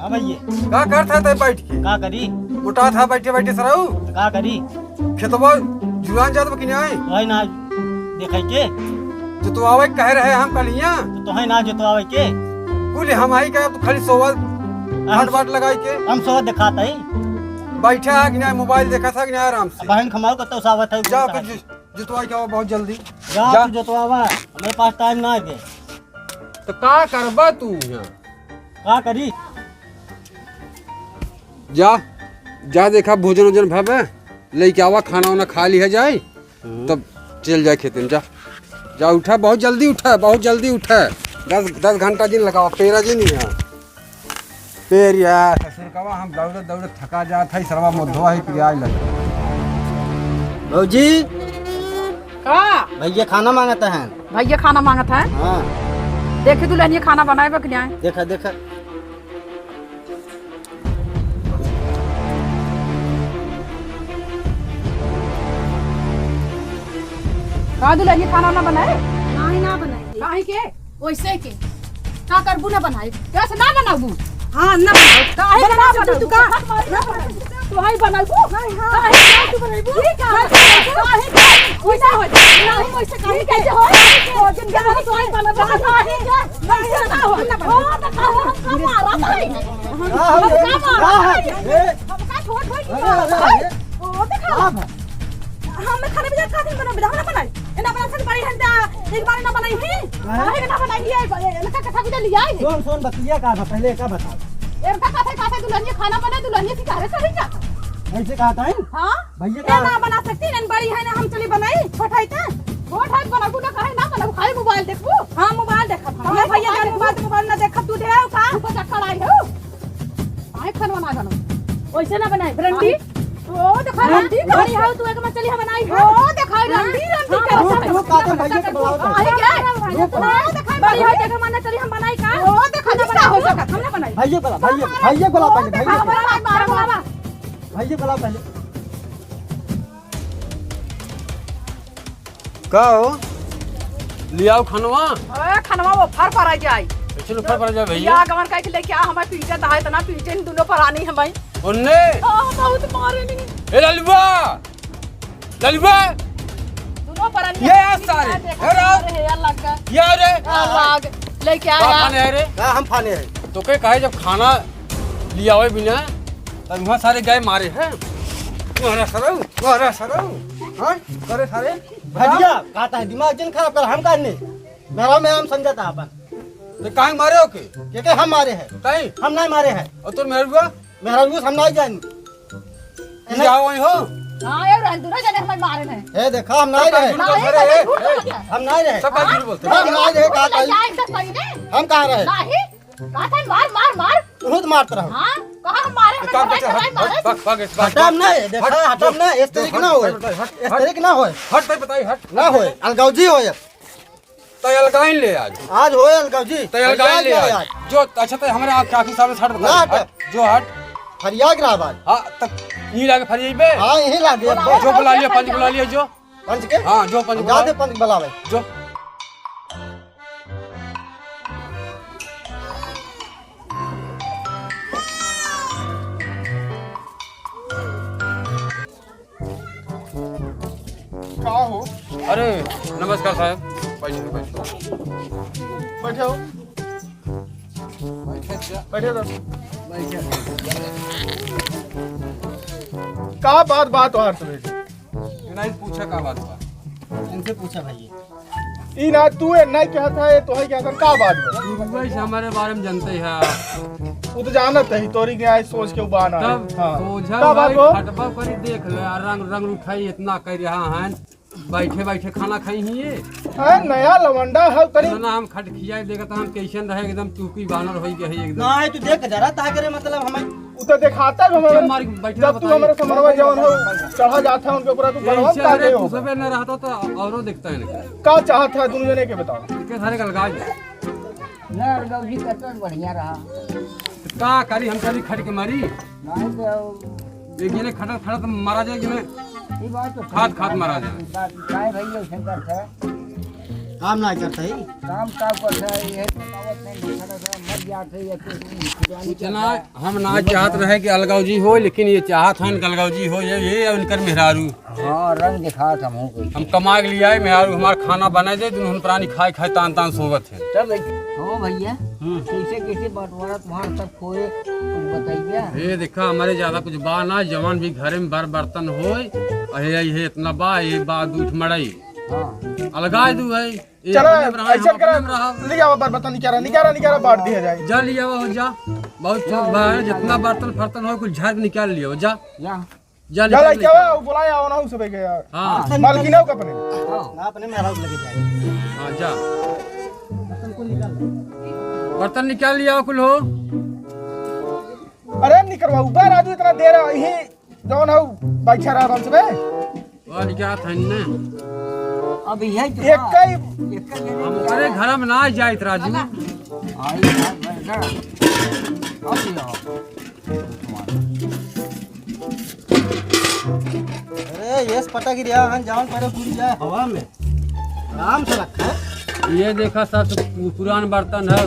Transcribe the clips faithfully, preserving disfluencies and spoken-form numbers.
भैया। का करत है तै बैठ के? का करी? उठा था बैठे बैठे सरऊ। तो का करी? खेतवा जुरान जात बा कि नाहीं? वही ना देखे के। जोतवावे कहे रहे हम कलिया। तो तोहे ना जोतवावे के। कुल हम आई का, तू खाली सोवत हम हाथ बाट लगाई के। हम सोवत देखात है। बैठा है कि नाहीं, मोबाइल देखा था कि नाहीं आराम से? बहन खमाओ कत्तो सावत है, जा कुछ कुछ जोतवाई के आवा बहुत जल्दी। जा जा। तू जोतवावा, हमरे पास टाइम ना है बे। तो का करबा तू यहाँ? का करी? जा, जा देखा भोजन ओजन भवे, लेके आवा खाना वाना खा लिया जाए, हम्म। तब चल जाए खेते में। जा, जा उठा, बहुत जल्दी उठा, बहुत जल्दी उठा। दस, दस घंटा जिन लगावा, पेरा जिन यहाँ। पेरिया, ससुर कवा हम दौड़त दौड़त थका जात है, सरवा मोधवा है, पियाज लगा। भौजी। का? भैया खाना मांगत हैं। भैया खाना मांगत हैं? हाँ। देखी दुल्हनिया खाना बनाए बा कि नाहीं? देखा, देखा। का दुल्हनिया खाना ना बनाए? नाहीं, ना बनाए। काहे के? वैसे के। का करबू ना बनाए? कैसे ना बनाबू? हाँ, ना बनाए। काहे ना बनाबू? तू का? ना बनाबू। तू ही बनाबू? नहीं, हाँ। काहे ना तू बनाबू? ठीक है। काहे? वैसे हो जाए। नहीं, वैसे काहे? कैसे हो? ओ, जिनके हाथ तो ही बनाबू। नहीं, नहीं, नहीं, नहीं, हम का मारा था? हम का मारा था? हम का छोट भाई की मारा था? ओ, देखा। हम खाना भी खाते हैं, बना, बना, बना। ए, ना बना सकते, बड़ी हंडा, एक बार ना बनाई ही। हाँ। काहे ना बनाई ही? ए, ए, इनका कथा भी तो लिया है। सुन, सुन, बतिया का था, पहले का बता। इनका कथा, कथा दुल्हनिया खाना बना, दुल्हनिया की काहे सही जाता? ऐसे कहा था, हैं? हाँ? भैया ए, का ना बना सकती, नन बड़ी है ना, हम चली बनाई, छोट है त। छोट है, बनाबू ना, काहे ना बनाबू, खाली मोबाइल देखबू? हाँ, मोबाइल देखब हम। हाँ, ये भैया मोबाइल जान देखबू। मोबाइल, मोबाइल ना देखब, तू दे आओ का? तू को चक्कर आई हो? काहे खाना बना जानो? वैसे ना बनाए, रंडी। हाँ। ओ, देखा, हाँ, रंडी बड़ी खाई। हाउ, तू एक में चली, हम बनाई, हाँ। ओ, देखा, हाँ। रंडी, रंडी हाँ, कर रुक, सकत। रुक, काका, भैया के बुलाओ तो। आई क्या? रुक, ओ, देखा, बड़ी हाउ, एक में चली, हम बनाई का? ओ, देखा, जिसका हो सकत, हम ना बनाई। भैया बुला, भैया, भैया बुला पहले, भैया बुला। बुला, बुला, बुला, बुला। भैया बुला पहले। का हो? लियाओ खनवा। अरे खनवा वो फर पर आ जाई। कैसे लो फर पर आ जाए भैया? या गवन कह के लेके आ, हमारे पीछे तो है, इतना पीछे इन दोनों परानी है भाई। उनने? हाँ, बहुत मारे नहीं। ए ललुआ! ललुआ! दोनों परानी ये यार सारे। देखा अरे! अरे यार लग गया। ये अरे! हाँ, लाग। लेके आ का यार। फाने है रे? का हम फाने है? तो के कहे जब खाना लियावे बिना, तब वहाँ सारे गए मारे हैं। मारा सरऊ, मारा सरऊ। हाँ? करे सारे? भैया, का ता है? दिमाग जिन खराब कर, हम का नहीं। मेरा में हम समझता अपन। तो काहे मारे हो के? के के हम मारे हैं? काहे? हम नहीं मारे हैं। और तोर मेहरुआ? मेहरुआ हम नहीं जान। ये जाओ वहीं हो। हाँ, ये रहन दो ना, जाने हमें मारे नहीं। ए, देखा, हम नहीं रहे। झूठ बोल रहे हैं। हम नहीं रहे। सब बात झूठ बोलते हैं। हम नहीं रहे, का कही? हम कहाँ रहे? नहीं। का था, मार, मार, मार। तू तो मारत रहो। हाँ, कहाँ हम मारे, एक काम करते हैं, हट, मारे। भाग, भाग, भाग, भाग। हटाम ना, देखा, हट, हटाम जो, ना, इस जो, तरीके हट, ना होए। हट, हट, इस हट, तरीके ना होए। हट, भाई, बताइए, हट। ना होए, अलगौजी होए। तो अलगाइन ले आज। आज होए अलगौजी। तो अलगाइन ले आज। आज। जो, अच्छा, तो हमारे आँख, आँखी सामने से हट, ना बताइए, हट। हट, जो हट। फरियाग रहा बात। हाँ, तो यहीं लागे फरियाई बे। हाँ, यहीं लागे अब। जो बुला लिया, पंच बुला लिया, जो। पंच के? हाँ, जो पंच हम बुलाओ। जाते पंच बुलावे। जो। का हो? अरे, नमस्कार साहब। बैठो, बैठो। बैठो। बैठो, बैठो। का बात, बात तोहार से बेटी? इनाई पूछा का बात बा? इनसे पूछा भैया। ई ना तू ए नहीं कहत है, तो है कहत है, का बात बा? तू वैसे हमारे बारे में जानते हैं। वो तो जानत है, तोरी के आई सोच के उबाना है। तब हाँ। सोझा का बात भाई बा? फटबा करी देख ले, आ रंग, रंग उठाई इतना कर रहा है। बैठे बैठे खाना खाई ही ये। अरे नया लवंडा है तरी। ना हम खट खियाए देखत हम कैसन रहे, एकदम चूकी बानर होई गए है एकदम। ना, तू देख जरा ताकरे मतलब हमें। उ तो देखाता है हमारे। मार के बैठे जब तू बताइए। हमारे समरवा जवन हो, चढ़ा जाता है उनके ऊपर, तू ये बनवा इससे का अरे दे हो? तू सबे न रहता तो औरो दिखता है इनके। का चाहत है दोनों जने के बताओ? इनके सारे का लगा दे। ना, अलगौजी करता तो बढ़िया रहा। तो का करी हम कभी खट के मारी? नहीं तो एक जने खटत खटत मारा जाए, एक जने ये बात तो खात खात मारा जाए। बात काय भाई ये शंकर से? काम ना करता ही। काम का करता है, ये बतावत नहीं, दूसरा का मर जाते हैं, या तो पुरानी इतना करता है। हम ना चाहत रहे कि अलगाव जी हो, लेकिन ये चाहत हन कि अलगाव जी हो, ये, ये उनकर मेहरारू। हाँ, रंग दिखात हम हो कोई। हम कमा के लिए आए, मेहरारू हमार खाना बनाए दे, दुनहन प्राणी खाए खाए तान तान सोवत है। तब हो भैया, हम्म। कैसे कैसे बंटवारा तुम्हारा सब खोए, कुछ बताइए। ये देखा, हमारे ज्यादा कुछ बा ना, जवान भी घरे में बर बर्तन होए, अहे, ये इतना बा, ये बा दूठ मड़ई। हाँ। अलगाए दू है। ये चला, अपने में रहा, ऐसा हम करा, अपने में रहा। ले आओ, बर-, बर्तन निकाला, निकाला, निकाला, बांट दिया जाए। जा ले आओ, जा। बहुत चोट बा है, जितना बर्तन फर्तन हो, कुछ झाड़ के निकाल लियो, जा। जा। जा, जा, निकाल ले, ले। क्या हुआ? वो बुलाया हो ना, उसे भाई गया। हाँ। मालकिन हो अपने? हाँ। ना, अपने में आराम लगे जाए। हाँ, जा। बर्तन को निकाल। बर्तन निकाल लिया, कुल हो। अरे, निकलवा, ऊपर राजू इतना देर है, यही जौन हऊ, बैठा रहा आराम से बे। और क्या था इनने? अब यही तो एक बा। कई एक कई हम करे घर में ना जाइत राजू। आई बात बा ना। अब यो। अरे, ये पटक दिया, हम जान परे पूरी जाए हवा में। आराम से रखा है। ये देखा सास, पु-, पुरान बर्तन है।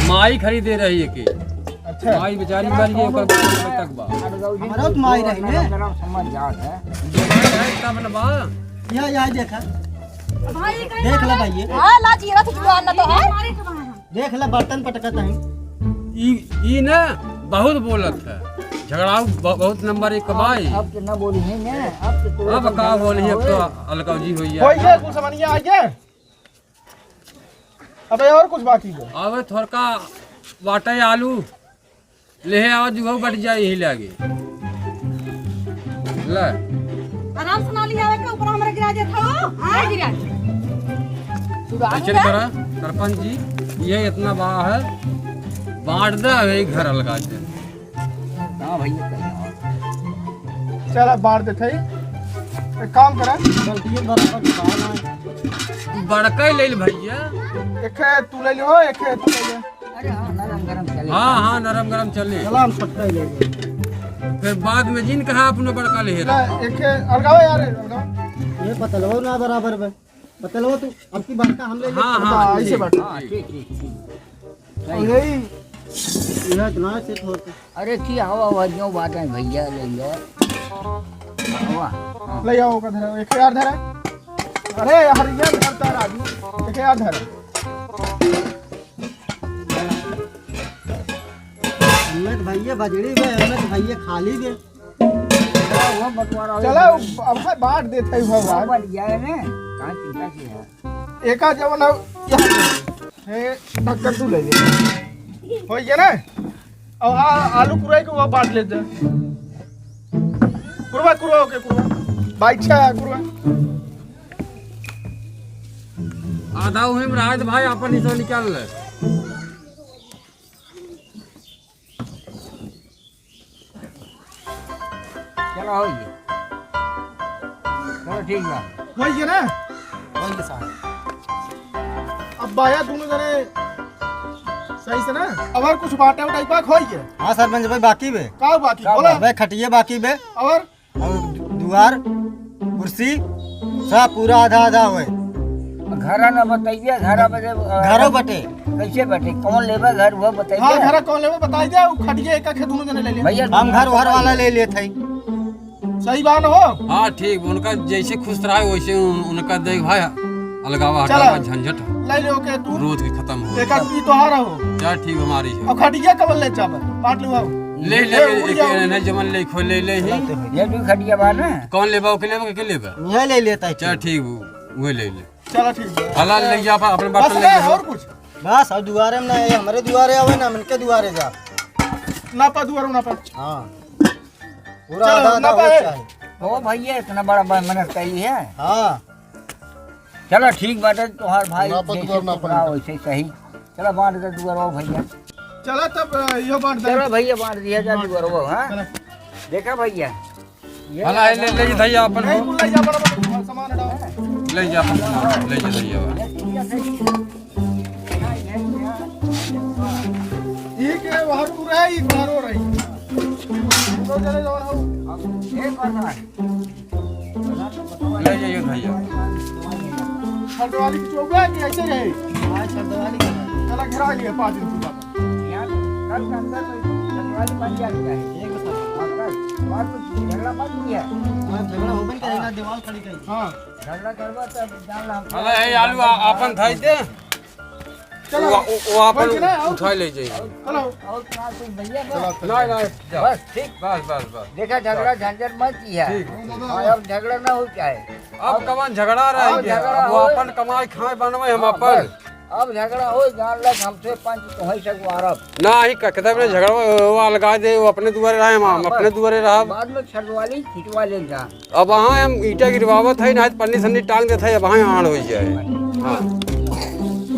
माई खरीदे रही है के। अच्छा। माई बेचारी मर गई, ओकर बर्तन तक बा। हमारा तो माई रही ने। गरम समझ जात है। माई है तब न बा। या, या देखा। भाई कहीं देख ले भाई ये। हाँ, ला जीरा तो जुआन ना तो है। देख ले बर्तन पटकत है। ई, ई ना बहुत बोलत है। झगड़ाऊ ब-, बहुत नंबर एक बाई। अब तो ना बोली है ने, अब तो तोरे अब का बोली, अब तो अलगाव जी होइया। होइया, कुछ समझ नहीं आइए। अबे और कुछ बाकी है? अबे थोड़का वाटे आलू ले आवा, जुआऊ बट जाए यही लागे। ले। आराम से ना लिया के ऊपर हमरा गिरा देत हो। हाँ, गिरा। सुधार ऐसे दे। करा, सरपंच जी, ये इतना बा है, बांट दे, अबे घर अलगा दे। हाँ भैया, कहिए। चला, बांट देते ही। एक काम करा। गलती है, बराबर खा रहा है। बड़का ही ले ले भैया। एक है तू ले लो, एक है तू ले ले। अरे हाँ, नरम गरम चले। हाँ, हाँ, नरम गरम चले। चला, हम छोटका ही ले ले। फिर बाद में जिन कहा अपना बड़का ले ले। एक है, अलगाओ यार, अलगाओ। ये पतलवा ना बराबर बे। पतलवा तू, अब की बड़का हम ले ले। हाँ, हाँ, हाँ, ऐसे ठीक, बड़का। हाँ, ठीक, ठीक, ठीक। और यही। यह इतना से थोड़ा। अरे की हवा, हवा जो बात है भैया, ले लो। हवा, हाँ। ले आओ का धरा, एक यार धरा। अरे यार, ये धरता राजू, एक यार धरा। हमें तो भैया बजड़ी बे, हमें तो भैया खाली बे। चला, वो बंटवारा हो चला, गया। अब है बांट देते हैं वो भगवान। बंट गया है ना, कहाँ चिंता की है? एका जवन है, यहाँ हे, ढक्कन तू ले ले। हो गया ना? अब आ, आलू कुराई के वो बांट ले जा। कुरवा, कुरवा, ओके, कुरवा। बाइक छा, कुरवा। आधा उही में रहा तो भाई, अपन हिस्सा निकाल ले। चलो, हो गया। चलो, ठीक बा। वही है ना? वही है साहब। अब बाया दोनों जने सही से ना? अब और कुछ बाटे उठाई पाक होई के? हाँ सरपंच भाई, बाकी बे। का बाकी? का बोला। बे खटिए बाकी बे। और? और दु-, दुआर, कुर्सी, सब पूरा आधा आधा होए। घर न बताइए, घर बजे, अ, घरो बटे। कैसे बटे? कौन लेबे घर, वो बताइए। हाँ, घर कौन लेबे बताई दे, उ खटिया एक आखे दोनों जने ले ले। भैया, हम घर भर वाला ले लेत हई। सही बात हो। हाँ, ठीक, उनका जैसे खुश रहा वैसे उन-, उनका देख भाई, अलगावा चला। हटावा झंझट। ले ले, ओके, तू। रोज के खत्म हो। एक आदमी तोहार हो। चल, ठीक, हमारी है। अब खटिया कब ले जाबे? बांट लो आओ। ले ले, ए, उड़ एक जाओ। नहीं जमन ले खो ले ले ही। ये भी खटिया बा ना। कौन लेबा, ओके लेबा, के लेबा? ये ले लेता है। चल, ठीक, वो, वो ले ले। चला ठीक है। हला ले जा, अपन, अपन बस बर्तन ले ले, जा। और कुछ? बस, अब दुआरे में ना, ये हमरे दुआरे आवे ना, हम इनके दुआरे जा। ना पा दुआरो ना पा। हाँ। पूरा चलो, आधा, आधा ना हो पाए। जाए। ओ भैया, इतना बड़ा बा-, मेहनत करी है। हाँ। चलो, ठीक बाटे, तोहार भाई ना पा जैसे दुआर ना टुकड़ा पा। वैसे सही। चलो, बांट दे दुआरो भैया। चलो, तब, अ, यो बांट दे। चलो भैया, बांट दिया जा दुआरो, हाँ? चलो। देखा भैया, ये हला, ले, ले, ले, धैया अपन नहीं, हो। कुल ले जा, बड़ा, बड़ा सामान हटाओ। ले जा अपन सामान, ले जा, ले जा। ये के बाहर पूरा है, ये बाहर हो रही। तो चले जाओ ना। ले जाइए भैया। छरदवाली की चौबे कि ऐसे रहे? हाँ, छरदवाली का। चला, घेरा लिया पाँच दिन पूजा का। यहाँ तो कल का अंदर तो छरदवाली बन जानी चाहिए। एक बता। हाँ, कल। और कुछ झगड़ा मत किया। हाँ, झगड़ा होबे करेगा, दीवार खड़ी करेगी। हाँ। झगड़ा करबा तब जान ला हम अरे, ए, आलू आ-, आपन धाई दे। चलो। वो, वो, वो आपन बन के ना, आओ। उठा ले जाइए। चलो। और कहाँ कोई भैया बस? नहीं, नहीं, जा। बस, ठीक। बस, बस, बस। देखा, झगड़ा झंझट मत किया। ठीक, ठीक। और अब झगड़ा ना हो जाए। अब कवन झगड़ा रह अब गया? झगड़ा अब वो हो अपन कमाई खाए बनवे हम हाँ, अपन। बस। अब झगड़ा हो, जान लग हमसे पंच तोहई से मारब। ना ही क-, कहते अपने हाँ। झगड़ा वो, वो अलगा दे, वो अपने दुआरे रहे, हम, हम हाँ, अपने बस। दुआरे रहब। बाद में छरदवाली छिटवा ले जा। अब वहाँ हम ईंटा गिरवावत है, ना तो पन्नी सन्नी टांग देत है, अब वहाँ आड़ हो जाए। हाँ।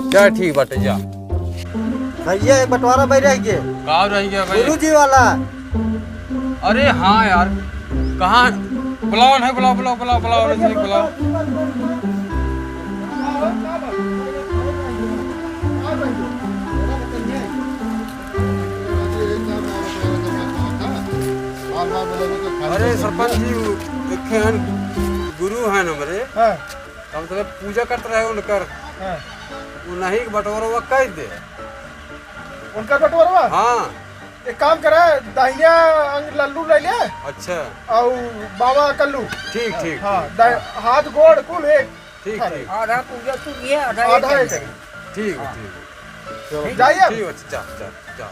जा ठीक बाटे, जा। भैया, एक बंटवारा भाई रह गए। का रह गया भाई? गुरु जी वाला। अरे हाँ यार, कहाँ? बुलाओ ना, बुलाओ, बुलाओ, बुलाओ, बुलाओ, नहीं, बुलाओ। अरे सरपंच जी, उ देखे हन, गुरु हन हमरे। हाँ। हम तो पूजा करत रहे उनकर। हाँ। उ नहीं के बंटवारा कह दे। उनका बंटवारा? हाँ। एक काम करा, दाहिना अंग लल्लू ले ले। अच्छा। और बावा कल्लू। ठीक, ठीक, हाँ, ठीक। दाहि-, हाथ गोड़ कुल एक। ठीक, हाँ। ठीक। आधा पूजा तू ये, आधा ये आधा ये कर। ठीक, हाँ। ठीक। चलो, ठीक, जाइए। ठीक, अच्छा, जा, जा, जा, जा।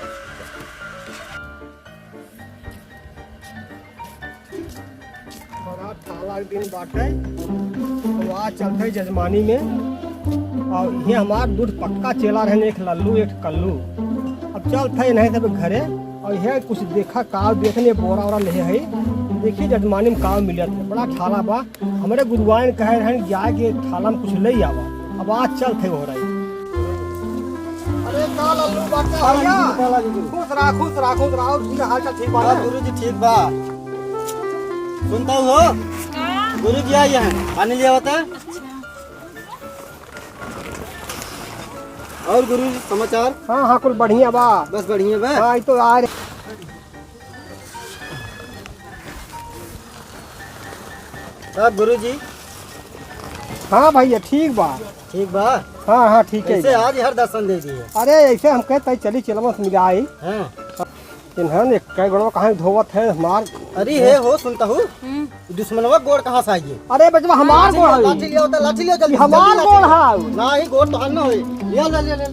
बड़ा ठाला के दिन बाटे, तो आज चलते जजमानी में। और ये हमार दूध पक्का चेला रहन, एक लल्लू, एक कल्लू। अब चलते नहीं सब घरे, और ये कुछ देखा, का देखने बोरा वोरा ले है, देखी जजमानी में का मिलत है। बड़ा ठाला बा, हमरे गुरुआइन कहे रहन, "जाए के थाला में कुछ ले आवा।" अब आज चल थे हो रही। अरे का लल्लू बाटे हाँ, भैया? जी, जी, जी। खुश रहा, खुश रहा, खुश रहा। और जी, हाल चाल ठीक बा हाँ, ना? गुरु जी ठीक बा। सुनता हो? का? गुरु जी आई हैं, पानी ले आवता। अच्छा। और गुरु जी समाचार? हाँ, हाँ, कुल बढ़िया बा। बस बढ़िया बा। हाँ, ई तो आ रहे। तब गुरुजी? हाँ भैया, ठीक बा। ठीक बा? हाँ, हाँ, ठीक है कैसे बा। आज हर दर्शन दे दिए? अरे, ऐसे हम कहते हैं, चली चलवा से मिला आई। हाँ। इन्हन एक कई गोड़वा कहाँ धोवत है हमार। अरे हे हो, सुनता हूँ? हम्म। दुश्मनवा गोड़ कहाँ से आई है? अरे बचवा, हमार लाठी गोड़ लिया, है। लाठी लिया होता, लाठी लिया जल्दी, ये हमार जल्दी लाठी गोड़ लिया। है। ना, ही गोड़ तो हल ना होए। लिया, ले, ले, ले।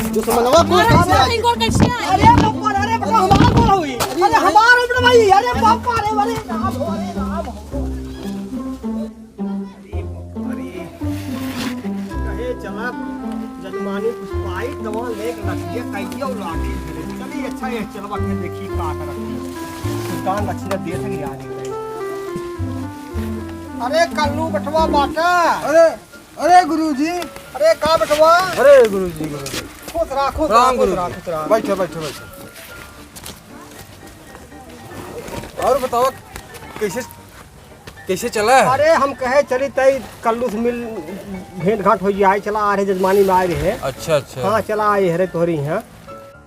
दुश्मनवा गोड़ अरे कैसे आई? नहीं, गोड़ कैसे आई? अरे बाप रे, अरे बचवा, हमार गोड़ हुई। अरे अरे भाई। हमार उम्र भाई, अरे बाप रे, अरे राम हो, अरे राम हो। अरे बाप रे। कहे चला, जजमानी कुछ पाई, दवा लेके रखिए, कहिए और लाठी धरे। चलिए, अच्छा, ये चलवा के देखी का करत है। सुल्तान लक्ष्मी देत है, आ गई। अरे, कल्लू बटवा बाटा। अरे, अरे, गुरुजी। अरे, का बटवा? अरे, गुरुजी, गुरुजी। खुश रहा, खुश रहा, प्रणाम, खुश रहा, गुरुजी। खुश रहा। बैठे, बैठे, बैठे। और बताओ, कैसे कैसे चला है? अरे, हम कहे चली तई कल्लू से मिल, भेंट घाट हो जाए, चला आ रहे, जजमानी में आए रहे। अच्छा, अच्छा। हाँ, चला आए हरे तोहरी यहाँ।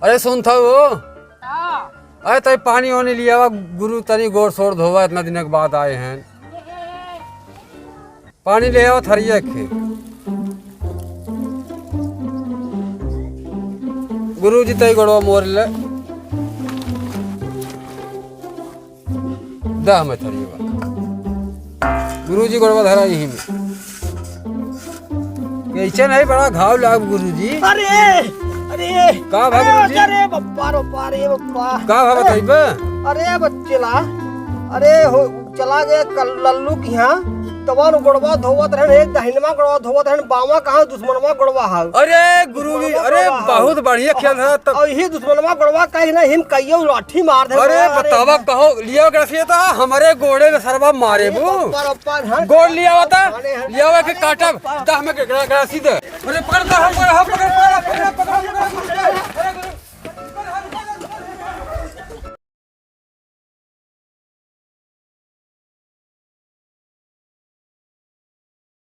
अरे, सुन था वो। हाँ। अरे, तई पानी वानी लियावा, गुरु तनी गोड़ सोड़ धोवा, इतना दिन के बाद आए हैं। पानी ले आवा थरिया के। गुरुजी, तई गोड़वा मोर ले। दा हमें थरिया बा। गुरुजी गोड़वा धरा यही में। कैसे नहीं बड़ा घाव लाग गुरुजी? अरे, अरे, का भा अरे, गुरुजी? अरे बप्पा रो पा रे बप्पा। का भा अरे, बताइबे? अरे बच्चेला, अरे हो, चला गए कल लल्लू की यहाँ, तवन गोड़वा धोवत रहन, एक दहिनवा गोड़वा धोवत रहन, बावा कहाँ दुश्मनवा गोड़वा है। अरे गुरुजी, दुश्मनवा अरे गोड़वा है। बहुत बढ़िया खेल रहा तब। और यही दुश्मनवा गोड़वा कहीं ना हिम कहियो लाठी मार दे। अरे अरे बतावा, कहो लिया गड़सिया था हमारे गोड़े में सरवा मारे अरे बू। बप्पा रे बप्पा, हट। गोड़ लिया होता, अरे हट। लिया हुआ के अरे काटब, बप्पा। दा हमें के गड़ा-, गड़ासी दे। अरे पकड़ दा, हम, हम,